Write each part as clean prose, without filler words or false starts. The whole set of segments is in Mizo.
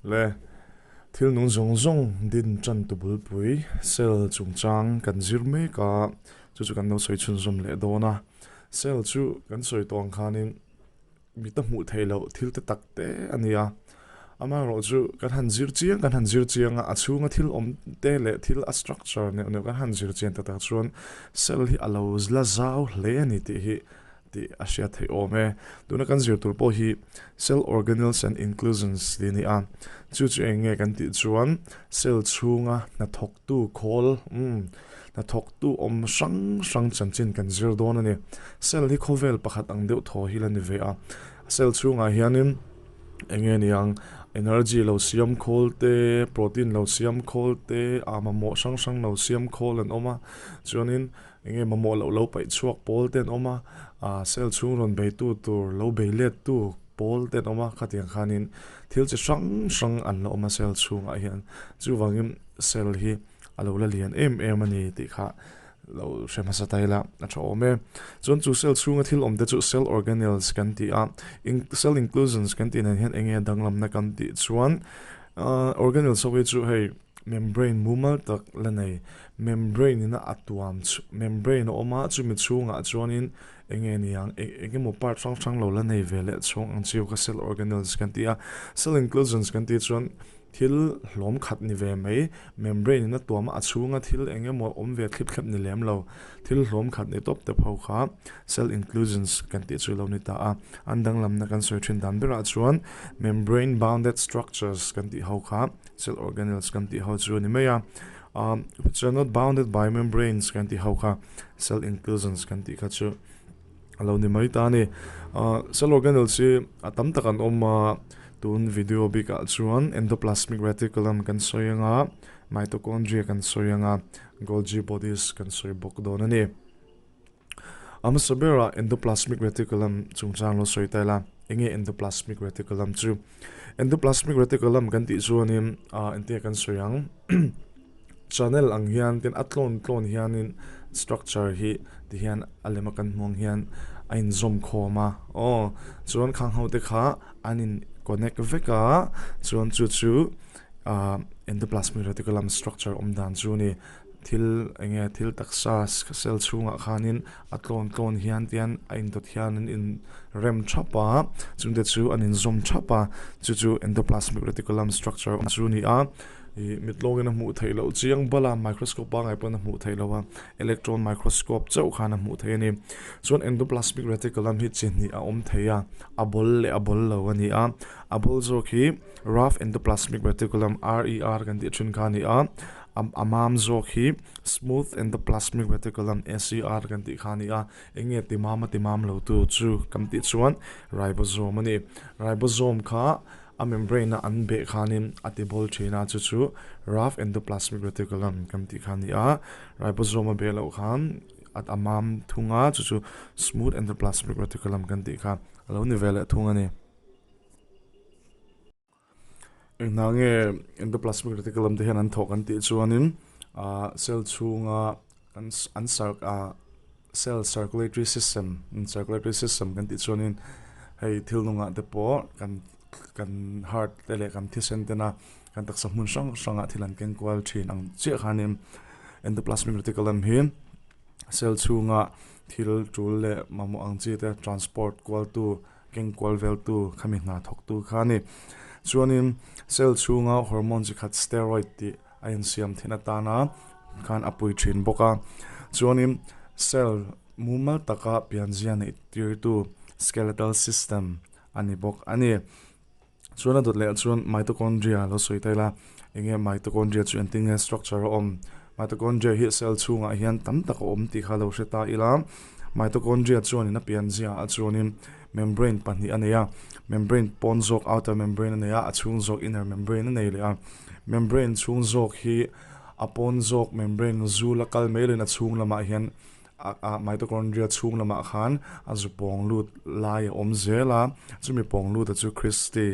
Le thil nung zawng zawng din tan tu bulpui cell chungchang kan zir mek a, chu chu kan lo sawi chhunzawm leh dawn a. Cell chu kan sawi tawh ang khanin mit a hmuh theih loh thil te tak te a ni a, amaherawhchu kan han zir chiang kan han zir chiang a, a chhunga thil awm te leh thil a structure neuh neuh kan han zir chian tak tak chuan cell hi a lo la zau hle a ni tih hi tih a hriat theih awm e. Tuna kan zir tur pawh hi cell organelles and inclusions tih a ni a, chu chu eng nge kan tih chuan cell chhunga hnathawktu khawl umm hnathawktu awm hrang hrang chanchin kan zir dawn a ni. Cell hi khawvel pakhat ang deuh thaw hi la ni ve a, cell chhungah hianin eng nge niang energy lo siam khawl te, protein lo siam khawl te, ah mamawh hrang hrang lo siam khawl an awm a, chuanin Eng nge mamawh loh lo paih chhuak pawl te an awm a, ah cell chhung rawn beitu tur lo bei let tu pawl te an awm a, khatiang khanin thil chi hrang hrang an la awm a cell chhungah hian. Chuvangin cell hi a lo la lian em em a ni tih kha lo hre hmasa ta ila a tha awm e. Chuan chu cell chhunga thil awm te chu cell organelles kan ti a, cell inclusions kan tih nen hian eng nge danglamna kan tih chuan ah organelles ho hi chu hei Membrane mumal tak la nei. Membrane in a tuam membrane a awm a, chumi chhungah chuanin eng nge ni ang, eng emaw part hrang hrang lo la nei ve leh chhung ang chiu kha cell organelles kan ti a. Cell inclusions kan tih chuan thil hlawm khat ni ve mai, membrane in a tuam a, a chhunga thil eng emaw awm ve thlip thlep ni lem lo, thil hlawm khat ni tawp tawp ho kha cell inclusions kan tih chu lo ni ta a. An danglamna kan sawi thin dan berah chuan membrane bounded structures kan tih ho kha Cell organelles kan tih ho chu a ni mai a, which are not bounded by membranes kan tih ho kha cell inclusions kan tih kha chu a lo ni mai ta a ni. Cell organelles hi a tam tak an awm a, tun video bikah chuan endoplasmic reticulum kan sawi ang a, mitochondria kan sawi ang a, Golgi bodies kan sawi bawk dawn a ni. A hmasa berah endoplasmic reticulum chungchang lo sawi ta ila, enge endoplasmic reticulum chu? Endoplasmic reticulum kan tih chuanin ah engtinge kan sawi ang channel ang hian tin a tlawn tlawn hianin structure hi ti hian a lema kan hmuh ang hian a inzawm khawm a aw chuan khang ho te kha an in connect vek a chuan chu chu ah endoplasmic reticulum structure awm dan chu a ni. Thil eng nge thil taksa cell chhungah khanin a tlawn tlawn hian tian a indawt hian an in rem thap a, chungte chu an inzawm thap a, chu chu endoplasmic reticulum structure chu a ni a, ih mit lawngin a hmuh theih loh chiang bal a microscope pangngai pawn a hmuh theih loh a, electron microscope chauh khan a hmuh theih a ni. Chuan endoplasmic reticulum hi chi hnih a awm thei a, a bawl leh a bawl lo a ni a, a bawl zawk hi rough endoplasmic reticulum R_E_R kan tih thin kha a ni a. A mam zawk hi smooth endoplasmic reticulum, SER, kan tih kha a ni a, eng nge ti mam a ti mam lo tu chu kan tih chuan ribosome a ni. Ribosome kha a membrane a an beh khanin a ti bawl thin a, chu chu rough endoplasmic reticulum kan tih kha a ni a, ribosome a beh loh khan a mam thung a, chu chu smooth endoplasmic reticulum kan tih kha a lo ni ve leh thung a ni. Enghnah nge endoplasmic reticulum te hian an thawk an tih chuanin ahh cell chhunga an an cir ahh cell circulatory system circulatory system kan tih chuanin hei thil nungah te pawh kan kan heart te leh kan thisen tena kan taksa hmun hrang hrangah thil an keng kual thin ang chiah khanin endoplasmic reticulum hi cell chhunga thil tul leh mamawh ang chi te transport kual tu. Keng kual veltu khami hna thawktu kha a ni. Chuanin cell chhunga hormone chi khat steroid tih a insiam theihna tana khan a pui thin bawk a. Chuanin cell mumal taka pianzia neih tirtu skeletal system a ni bawk a ni. Chuan a dawt leh ah chuan mitochondria lo sawi ta ila, eng nge mitochondria chu engtin nge structure a awm? Mitochondria hi cell chhungah hian tam tak a awm tih kha lo hre ta ila, mitochondria chuanin a pianzia ah chuanin membrane pahnih a nei a, membrane pawn zawk outer membrane a nei a, a chhung zawk inner membrane a nei leh a, membrane chhung zawk hi a pawn zawk membrane zul a kal mai loin a chhung lamah hian a mitochondria chhung lamah khan a zu pawng lut lai a awm zel a, chumi pawng lut a chu Christy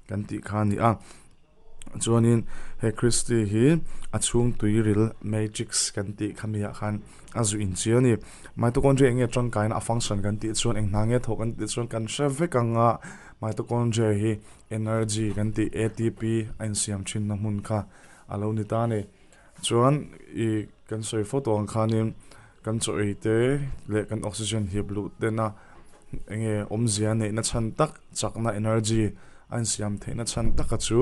kan tih kha a ni a. Chuanin he Christy hi a chhung tuiril matrix kan tih khami ah khan a zu inchil a ni. Mitochondria eng nge tangkaina a function kan tih chuan eng hna nge thawh kan tih chuan kan hre vek ang a, mitochondria hi energy kan tih ATP a insiam thinna hmun kha a lo ni ta a ni. Chuan ih kan sawi fo tawh ang khanin kan chaw ei te leh kan oxygen hip luh tena eng nge awmzia neihna chhan tak chakna energy a insiam theihna chhan taka chu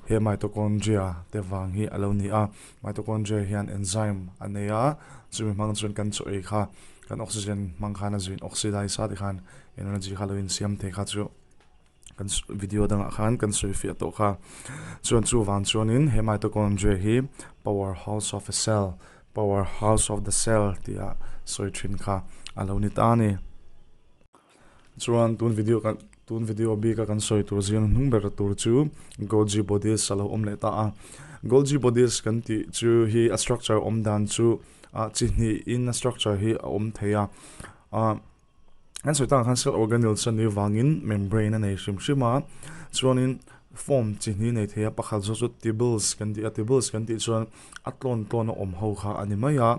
he mitochondria te vang hi a lo ni a. Mitochondria hian enzyme a nei a, chumi hmang chuan kan chaw ei kha kan oxygen hmang khan a zuin oxidize a tikhan energy kha a lo insiam thei kha chu. Kan video dangah khan kan sawi fiah tawh kha. Chuan chuvang chuanin he mitochondria hi power house of a cell, power house of the cell tia sawi thin kha a lo ni ta a ni. Chuan tun video kan tun video bika kan sawi tur zing hnung ber tur chu Golgi bodies a lo awm leh ta a. Golgi bodies kan tih chu hi a structure awm dan chu ah chi hnihin a structure hi a awm thei a. Ah. An sawi takah khan cell organelles a nih vangin membrane a nei hrim hrim a, chuanin form chi hnih nei thei a, pakhat zawk chu tubules kan tih a, tubules kan tih chuan a tlawn tlawn a awm ho kha a ni mai a,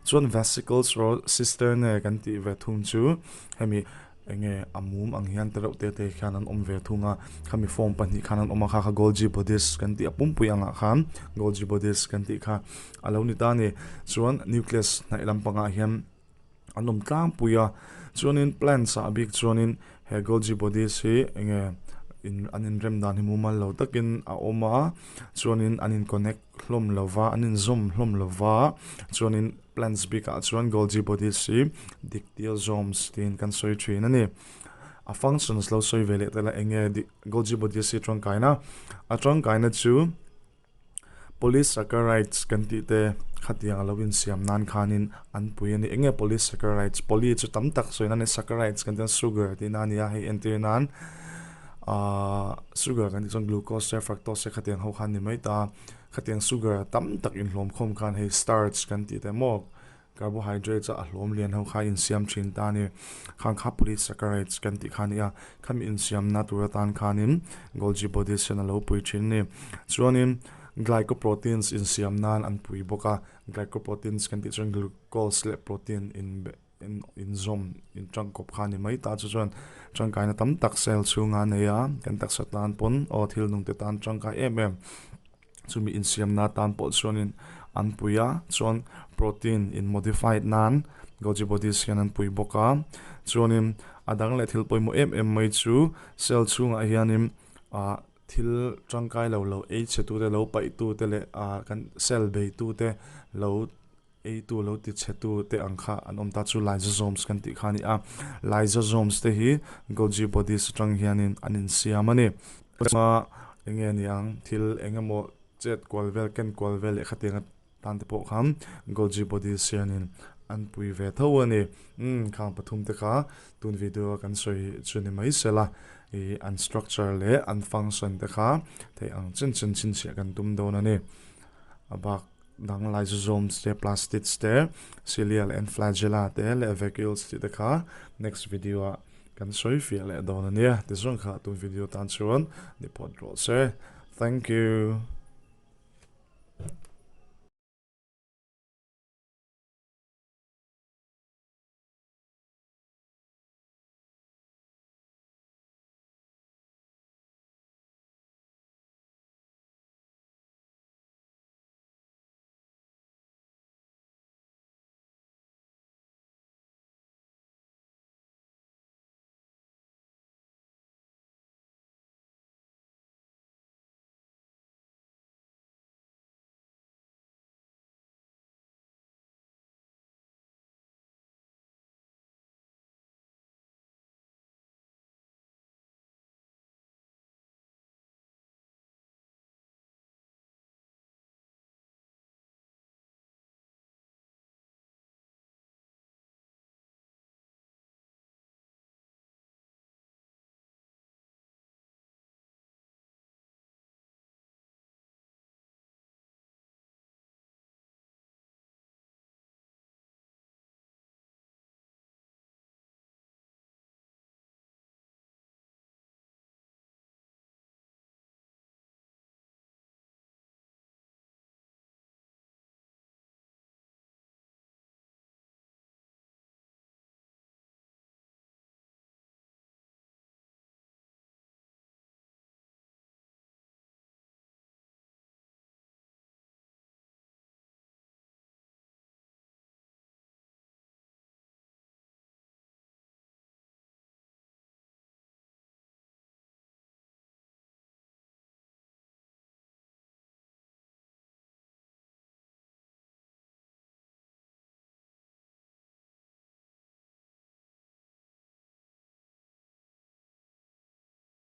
chuan vesicles or cisternae kan tih ve thung chu hemi eng nge a mum ang hian te reuh te te khian an awm ve thung a, khami form pahnih khan an awm a, kha kha Golgi bodies kan tih a pumpui angah khan Golgi bodies kan tih kha a lo ni ta a ni, chuan nucleus hnaih lampangah hian. an awm tlangpui a chuanin plants ah bik chuanin he Golgi bodies hi enge in an inrem dan hi mumal lo takin a awm a chuanin an in connect hlawm lo va an inzawm hlawm lo va chuanin plants bikah chuan Golgi bodies hi dictyosomes tiin kan sawi thin a ni a functions lo sawi ve leh tel a enge Golgi bodies hi tangkaina a tangkaina chu. Polysaccharides kan tih te khatiang a lo insiam nan khanin an pui a ni. Eng nge polysaccharides? Poly chu tam tak sawi nan a ni. Saccharides kan tih chuan sugar tih na a ni a, hei entir nan ahh sugar kan tih chuan glucose te fructose te khatiang ho kha a ni mai ta a. Khatiang sugar tam tak inhlawm khawm khan hei starch kan tih te maw Carbohydrates a a hlawm lian ho kha insiam thin ta a ni. Khang kha polysaccharides kan tih kha a ni a, khami insiamna tur atan khanin Golgi bodies hian a lo pui thin a ni. Chuanin glycoproteins insiam nan an pui bawk a, glycoproteins kan tih chuan glucose leh protein in inzawm intangkawp kha a ni mai ta. Chu chuan tangkaina tam tak cell chhunga a nei a, kan taksa tan pawn aw thil nungte tan tangkai em em. Chumi insiamna atan pawh chuanin an pui a, chuan protein in modified nan Golgi bodies hian an pui bawk a, chuanin a dang leh thil pawimawh em em mai chu cell chhungah hianin ah thil tangkai lo lo ei chhe tute lo paih tute leh ah kan cell bei tute lo ei tu lo ti chhe tu te ang kha an awm ta chu lysosomes kan tih kha a ni a, lysosomes te hi Golgi bodies atang hianin an insiam a ni. Eng nge ni ang thil eng emaw chet kual vel ken kual vel leh khatiang atan te pawh khan Golgi bodies hianin an pui ve tho a ni. Umm khang pathum te kha tun video a kan sawi chu ni mai se la ih an structure leh an function te kha theih ang chen chen chhinchhiah kan tum dawn a ni. A bak. Dang lysosomes te, plastids te, cilial and flagella te leh vacuoles tih te kha next video ah kan sawi fiah leh dawn a nia. Tichuan kha tun video tan chuan ni phawt rawh se. Thank you.